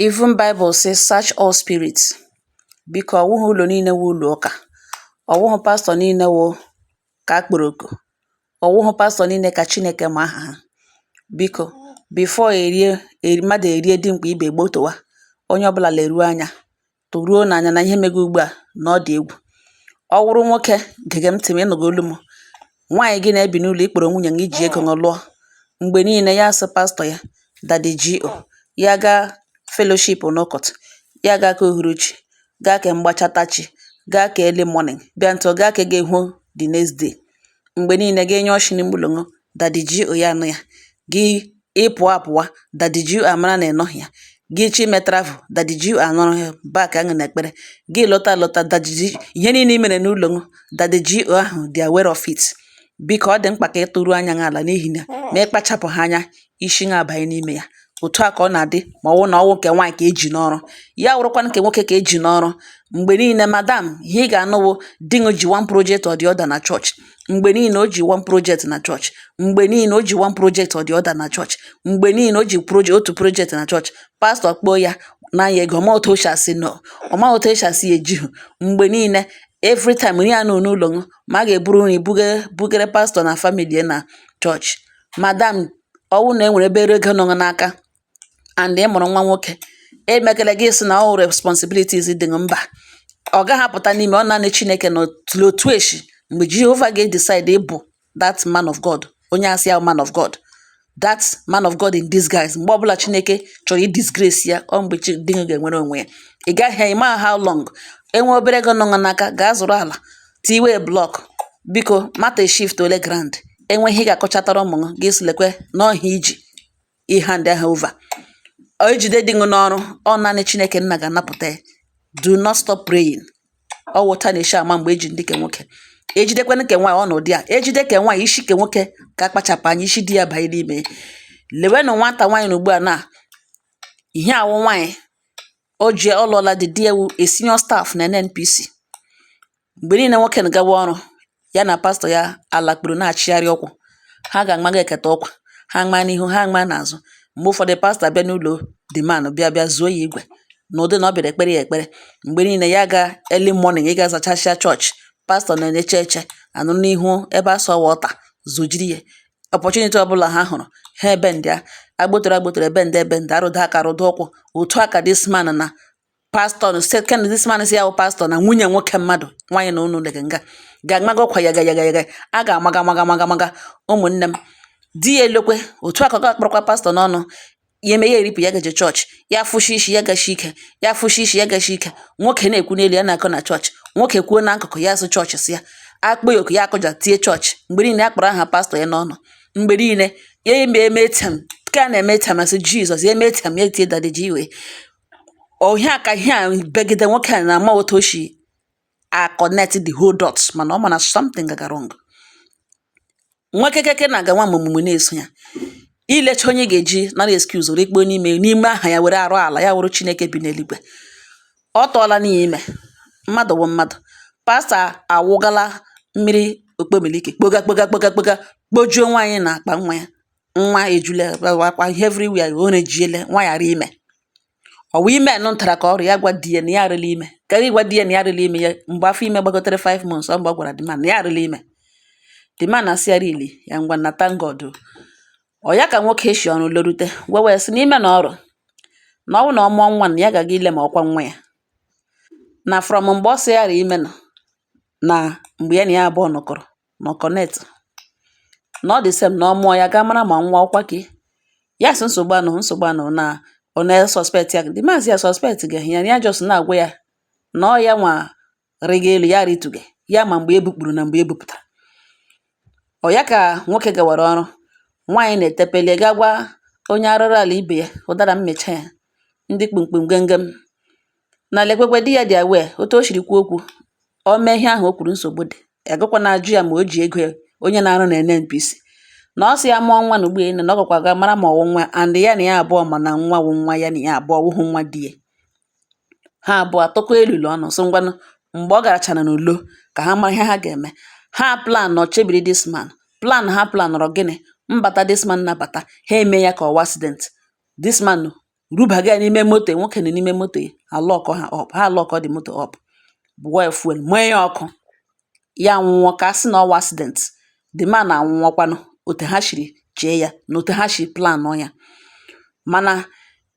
Even Bible sị, "Search all spirits." Biko, ọwụghị ụlọ niile wụ ụlọ ụka, ọwụghị pastọ niile wụ ka akpọrọ oku, ọwụghị pastọ niile ka Chineke ma aha ha. Biko, before erie mmadụ erie dimkpa ibe gbotowa, onye ọbụla leruo anya, tụruo n'anya na ihe mege ugbu a na ọ dị egwu. Ọ wụrụ nwoke, gege m ntị ma ịnụgo olu m. Nwaanyị gị na-ebi n'ụlọ, ikporo nwunye gị iji ego ṅụ lụọ, mgbe niile ya sị pastọ ya, Daddy G.O, ya gaa fellowship n'ụkọtụ, ya gaa ka uhuruchi, gaa ka mgbachatachi, gaa ka early morning, bịa ntụ gaa ka ga-ehụ the next day. Mgbe niile ga-enye ọshị n'ime ụlọ ṅụ, Daddy G.O, ya anụ ya gị. Ịpụọ apụwa, Daddy G.O amara na ịnọghị ya. Gị chi ime travel, Daddy G.O anọrọ ya back aṅụ na ekpere. Gị lọta lọta, Daddy G, ihe niile i mere n'ụlọ ṅụ, Daddy G.O ahụ dị aware of it. Biko, ọ dị mkpa ka ị tụruo anya gị ala, n'ihi na ma ịkpachapụ ha anya, isi ṅa abanye n'ime ya. Otu a ka ọ na-adị. Ma ọ wụ na ọwụ nke nwaanyị ka eji n'ọrụ, ya wụrụkwanụ nke nwoke ka eji n'ọrụ, mgbe niile, madam, ihe ị ga-anụ wụ di ṅụ ji one project or the other na chọọchị. Mgbe niile o ji one project na chọọchị. Mgbe niile o ji one project or the other na chọọchị. Mgbe niile o ji project, otu project na chọọchị. Pastọ kpọọ ya n'anya ego, ọma otu o si asị no, ọma otu esi asị ya ejighị. Mgbe niile, every time nri ya nọ n'ụlọ ṅụ, ma a ga-eburu nri bugere pastọ na family ya na chọọchị. Madam, ọwụ na e nwere ebe ego nọ n'aka and ị mụrụ nwa nwoke, emekele gị sị na ọ responsibilities dị gị mba, ọ gaghị apụta n'ime ọ. Naanị Chineke na otu esi mgbe Jehova ga-decide ịbụ that man of God, onye asị ya man of God, that man of God in disguise. Mgbe ọbụla Chineke chọrọ i disgrace ya, ọ mgbe chi di gị ga-enwere onwe ya. Ị gaghị ịma how long. Enwe obere ego nọ gị n'aka, gaa zụrụ ala, tiwe block. Biko, mata shift ole grand enwe ihe ị ga-akọchatara ụmụ gị, gị sị lekwe n'ọhịa iji i hand ha over. Ọ ejide di gị n'ọrụ, ọ naanị Chineke nna ga-anapụta ya. Do not stop praying. Ọ wụta na-eshi ama mgbe eji ndị ke nwoke ejidekwanụ ke nwaanyị, ọ n'ụdị a ejide ke nwaanyị, isi ke nwoke ka akpachapụ anya, isi di ya banye n'ime. Lewenụ nwata nwaanyị na ugbu a na ihe awụ nwaanyị o ji ọ lụọla di. Di ya wụ a senior staff na NNPC. Mgbe niile nwoke na-agawa ọrụ ya na pastọ ya alakpuru na-achịgharị ụkwụ ha ga-amaga eketa ụkwa ha maa n'ihu, ha maa n'azụ. Mgbe ụfọdụ pastọ abịa n'ụlọ the man, bịa bịa zuo ya igwe n'ụdị na ọ bịara ekpere ya ekpere. Mgbe niile ya ga early morning ịga zachasịa chọọchị, pastọ na-eche eche anụ n'ihu ebe asọ ọta zojiri ya. Opportunity ọbụla ha hụrụ, ha ebe ndị a agbotoro agbotoro, ebe ndị ebe ndị arụdo aka arụdo ụkwụ. Otu a ka this man na pastọ second, this man si ya wụ pastọ na nwunye nwoke mmadụ nwaanyị na unu lege nga ga-amaga ọkwa ya ga ya ga ya ga a ga-amaga maga maga maga. Ụmụnne m, di ya elekwe otu a ka ọ ga-akpọrọkwa pastọ n'ọnụ ya eme ya eripụ ya gaje chọọchị, ya fụshi isi ya gashi ike, ya fụshi isi ya gashi ike. Nwoke na-ekwu n'elu ya na-akọ na chọọchị, nwoke kwuo n'akụkụ ya, asụ chọọchị si ya akpọ ya oku, ya akụja tie chọọchị. Mgbe niile ya kpọrọ aha pastọ ya n'ọnụ. Mgbe niile ya eme eme tem ka a na-eme tem, asị Jizọs ya eme tem, ya etie Daddy G.O. Ohia ka ihe a begide nwoke a na-ama otu o si a connect the whole dots, mana ọ ma na something gaga wrong. Nwoke keke na-aga nwa mụmụmụ na-eso ya ilecha onye ga-eji nara excuse rikpuo n'ime n'ime aha ya were arụ ala ya wụrụ Chineke bi n'eluigwe. Ọ tọọla n'ihi ime mmadụ wụ mmadụ. Pastọ awụgala mmiri okpomiliki, kpoga kpoga kpoga kpoga, kpojuo nwaanyị na akpa nwa ya. Nwa ejule akwa everywhere, o rejiele nwa ya ime. Ọwụ ime nụ ntara ka ọrụ ya gwa di ya na ya arịla ime, karịa ịgwa di ya na ya arịla ime ya. Mgbe afọ ime gbagotere 5 months, ọ mgbe ọ gwara the man na ya arịla ime. The man asị ya really? Ya ngwa na thank God o. Ọ ya ka nwoke esi ọrụ lorute gwa wee sị n'ime na ọrụ na ọ bụ na ọ mụọ nwa na ya gaga ile ma ọkwa nwa ya na from mgbe ọ sị ya ime nọ na mgbe ya na ya abụọ nọkọrọ na ọ connect na ọ dị same na ọ mụọ ya ga mara ma nwa ọkwa ka ya sị nsogbu anọ, nsogbu anọ na ọ na-suspect ya. The man sị ya suspect gị ya na ya just na-agwa ya na ọ ya nwa rịga elu ya rituge ya ma mgbe e bukpuru na mgbe e bupụtara. Ọ ya ka nwoke gawara ọrụ, nwaanyị na-etepelie ga gwa onye arụrụ ala ibe ya ụdara mmecha ya ndị kpumkpum gengem na lekwekwe di ya dị aware otu o siri kwuo okwu. O mee ihe ahụ o kwuru, nsogbu dị agakwa na ajụ ya ma o ji ego ya onye na-arụ na NNPC na ọ sị ya mụọ nwa na ugbu a na ọ gakwa ga mara ma ọwụ nwa and ya na ya abụọ ma na nwa wụ nwa ya na ya abụọ wụhụ nwa di ya. Ha abụọ atụkọ elulu ọnụ, sị ngwanụ, mgbe ọ garachara n'ulo ka ha mara ihe ha ga-eme. Ha plan nọ chebiri this man plan. Ha plan nọrọ gịnị mbata this man nabata ha eme ya ka ọwa accident this man. Rubaga ya n'ime moto, nwoke nọ n'ime moto ya, alọkọ ha up, ha alọkọ the moto up, bụọ ya fuel, mee ya ọkụ, ya nwụọ, ka a sị na ọwa accident. The man anwụọkwanụ otu ha shiri chee ya na otu ha shi plan ya. Mana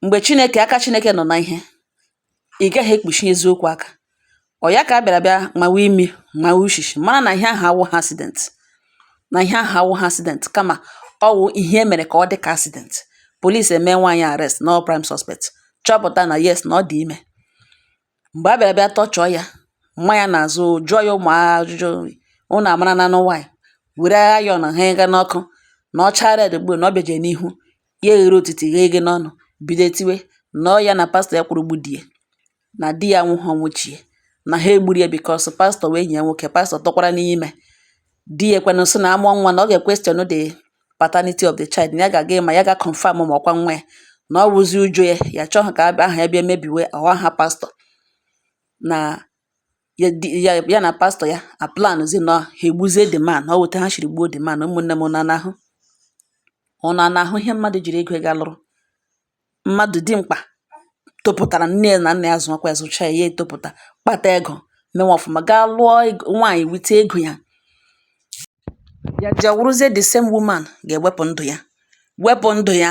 mgbe Chineke, aka Chineke nọ na ihe, ị gaghị ekpuchi eziokwu aka. Ọ ya ka a bịara bịa mawa imi, mawa ushishi, mara na ihe ahụ awụghị accident, na ihe ahụ awụghị accident, kama ọ wụ ihe e mere ka ọ dị ka accident. Police eme nwaanyị arrest na prime suspect, chọpụta na yes, na ọ dị ime. Mgbe a bịara bịa tọchọọ ya, nwa ya n'azụ, jụọ ya ụmụ ajụjụ, ụnụ amara na anụ nwaanyị were ayọn ha ga n'ọkụ na ọcha red gbuo na ọ bịaje n'ihu ya, eghere otiti ghee ghe n'ọnụ, bido tiwe na ọ ya na pastọ ya kwụrụ gbu di ya, na di ya nwụghị ọnwụ chie, na ha egburu ya because pastọ wee enyi ya nwoke. Pastọ tọkwara n'ime di ya ekwenụ sị na amụọ nwa na ọ ga-question the paternity of the child, na ya ga-aga ịma ya ga confirm ma ọkwa nwa ya, na ọ wụzi ụjọ ya, ya chọghị ka aha ya bịa mebiwe ọ aha pastọ na ya ya, ya na pastọ ya a planzi na ha egbuzie the man. Ọ weta ha shiri gbuo the man. Ụmụnne m, na n'ahụ ọ na n'ahụ ihe mmadụ jiri ego ga lụrụ mmadụ dimkpa topụtara, nne ya na nna ya zụọkwa ya, zụcha ya, ya etopụta, kpata ego, menwe ọfụma, gaa lụọ nwaanyị wite ego ya, ya jee wụrụzie the same woman ga-ewepụ ndụ ya, wepụ ndụ ya,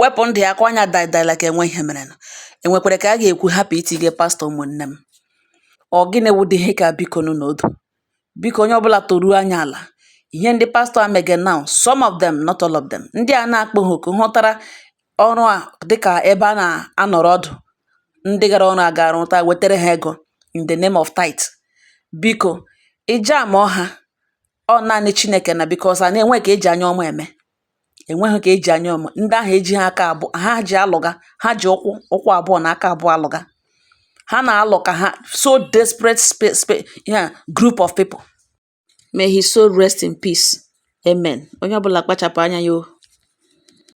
wepụ ndụ ya, ka ọnya die like enwe ihe mere. Enwekwara ka a ga-ekwu hapụ itige pastọ. Ụmụnne m, ọ gịnị wụdị ihe ka? Biko nụ n'odo, biko, onye ọbụla toruo anya ala. Ihe ndị pastọ a mege now, some of them, not all of them, ndị a na-akpọ ha oku hụtara ọrụ a dịka ebe a na-anọrọ ọdụ, ndị gara ọrụ aga rụta wetara ha ego in the name of tithe. Biko, ije ama ha, ọ naanị Chineke na, because a na-enwe ka eji anya ọma eme, enweghị ka eji anya ọma. Ndị ahụ eji ha aka abụọ ha ji alụga, ha ji ụkwụ ụkwụ abụọ na aka abụọ alụga, ha na-alụ ka ha so desperate yeah, group of people. May his soul rest in peace. Amen. Onye ọbụla kpachapụ anya ya o.